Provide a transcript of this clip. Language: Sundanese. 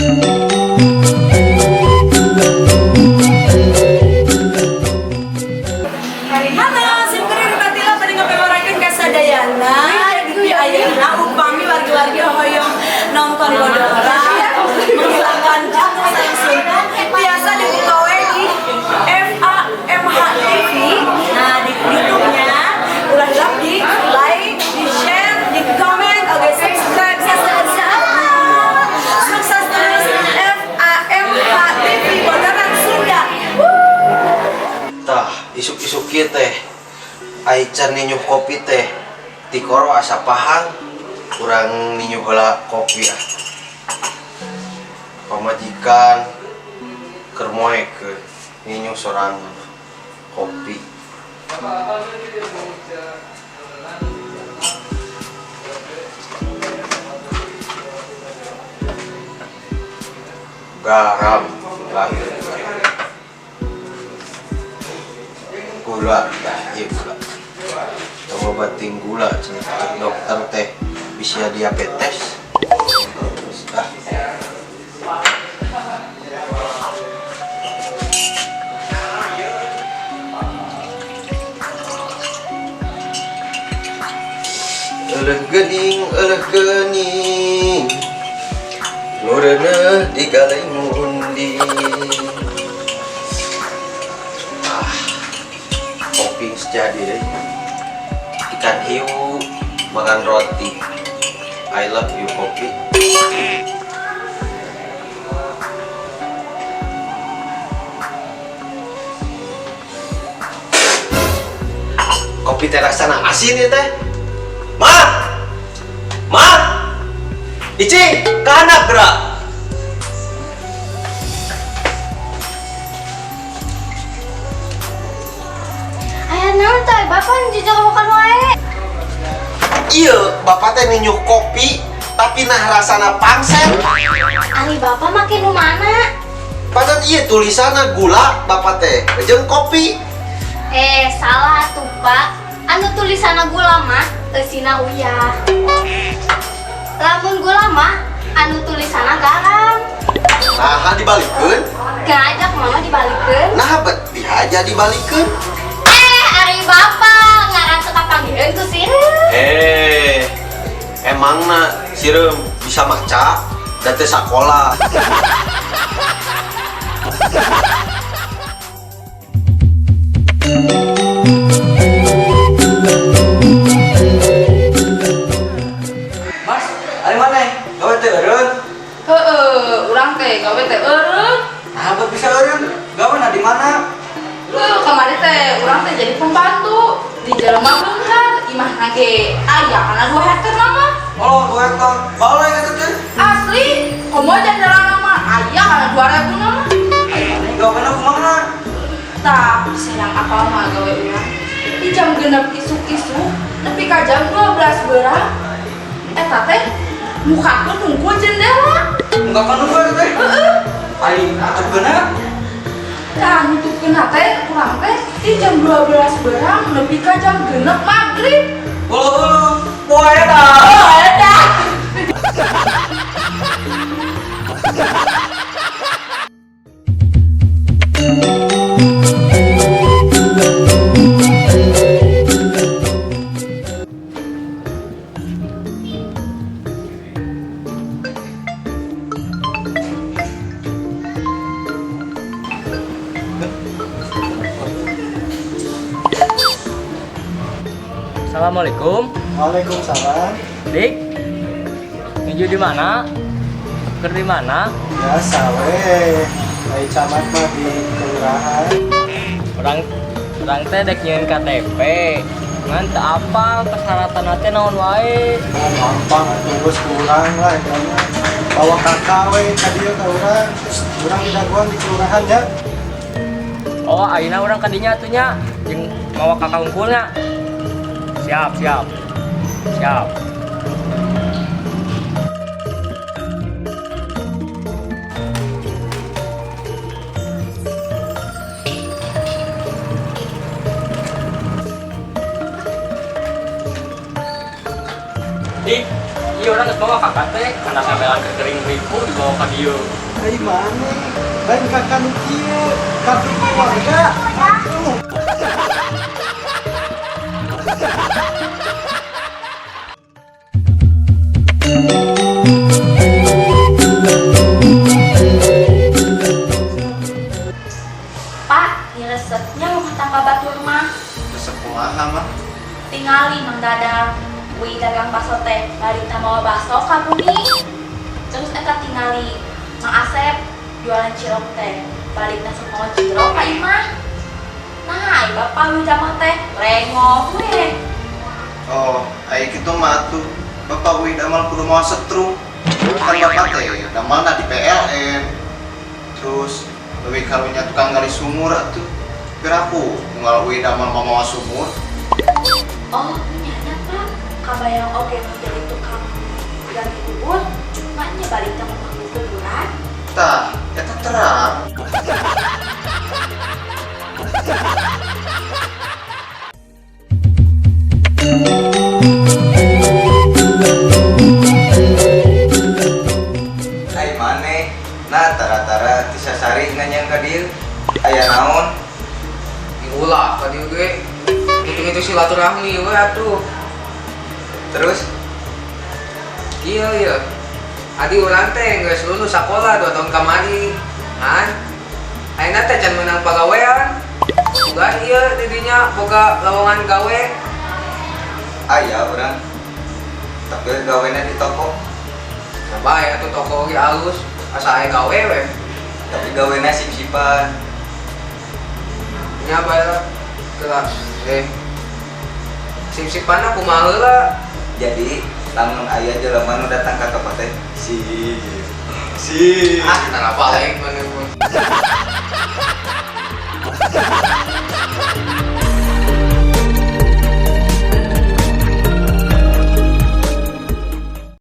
Halo, simkuring Rupatila bade ngapewarkeun ka sadayana di ayeuna upami wargi-wargi hoyong nonton bodoran menghilangkan jenuh sayang suntuk biasa dibuka we di FAMH TV. Nah, di YouTube-nya ulah hilap di like, di share, di komen, oke, subscribe, sukses terus FAMH TV Bodoran Sunda. Tah, isuk-isuk kieu teh. Ai can ninyuh kopi teh. Tikoro asa pahang. Kurang ninyuh heula kopi ah. Pamajikan keur moekeun ninyuh sorangan kopi. Garam lahir garam. Gula, dah iya gula. Tong bating gula cenah cek dokter teh bisa diabetes. Ah. Eleuh geuning, eleuh geuning. Nu reuneuh digalih munding. Ah, kopi geus jadi deh. Ikan hiu makan roti. I love you, kopi. Kopi teh rasana asin ya teh. Ma! Ma! Ici, ka handap geura. Aya naon teh, Bapak jajak makan wae. Iya, bapak teh ninyuh kopi, tapi nah rasana pangset. Ari Bapak make nu mana? Padahal iya tulisanna gula bapak teh, jeung kopi. Eh, salah tuh, Pak. Anu tulisanna gula mah eusina uyah. Lamun gula mah anu tulisanna garam. Nah, dibalikeun. Gajak mama dibalikeun. Nah, bet dihaja dibalikeun. Eh, ari Bapak ngaran teu kapanggieun ku sireum. Eh, emangna sireum bisa maca da teu sakola. Mas, ari mana? Gawe teh eureun. Heeh, urang teh gawe teh eureun. Nah, buat bisa eureun. Gawe na di mana? Heuh, kamari teh urang teh jadi pembantu di jelema beunghar, imahna ge aya kana 2 hektar mah. Oh, 2 hektar. Balai eta teh. Asli, komo jendela mah aya kana 2000 nama. Ari mana gawe na kumaha? Tah, sayang apal mah gawe urang. Di jam 6 isuk-isuk nepi ka jam 12 beurang. Eta teh mukakeun hungkul jendela. Enggak kan nunggu eta teh? Heeh. Ari atupkeunna? Tah, nutupkeun teh urang teh di jam 12 beurang nepi ka jam 6 maghrib. Ulu ulu. Poe eta. Oh, eta. Assalamualaikum. Waalaikumsalam. Dik. Nuju di mana? Keur di mana? Biasa we. Ai camat mah di kelurahan. Urang urang teh dek nyieun KTP. Ngan teu apal persyaratan teh naon wae. Oh, gampang atuh geus kurang lah eta mah. Bawa KK we ka dieu ka urang. Urang di dagoan di kelurahan ya. Oh, ayeuna urang ka dinya atuh nya jeung mawa KK hungkulnya. Siap, siap. Siap. Dik, iya urang Geus bawa kakak teh, anak sampean kering ribu dibawa ka dieu. Ai maneh, lain kakak nu kieu, kartu keluarga. Aduh. Pak, ini resepnya rumah tangga batur mah. Resep kumaha mah? Tingali Mang Dadang. Wih dagang bakso teh, balik mawa bakso ka bumi. Terus eta tingali Mang Asep jualan cilok teh, balik sok mawa cilok ka imah. Nah, ai bapak wih damel teh lengoh we. Oh, ai kitu mah atuh. Bapak wih damal kudu mawa setrum. Kan bapak teh damalna di PLN. Terus leuwih karunya tukang gali sumur atuh. Piraku unggal wih damal mamawa sumur. Oh, nya Pak. Kabayang oge nu jadi tukang gali kubur, maknya balik teh mau kuburan. Tah, eta terang. Ai maneh, nah tara-tara ti sasari nanyang ka dieu. Aya naon? Ulah ka dieu ge. Hitung-hitung silaturahmi we atuh. Terus Iya iya. Adi urang teh geus lulus sakola 2 tahun kamari. Ngan ayeuna teh can meunang pagawean. Ugan ieu di dinya boga lowongan gawe. Aya urang. Tapi gawena di toko, Nah, bae atuh toko ge alus, asa aya gawe we. Tapi gawena sip-sipan. Nya bae lah. Geus Sip-sipanna kumaha heula? Jadi lamun aya jelema nu datang ka toko teh, sip. Sip. Ah, tara balik.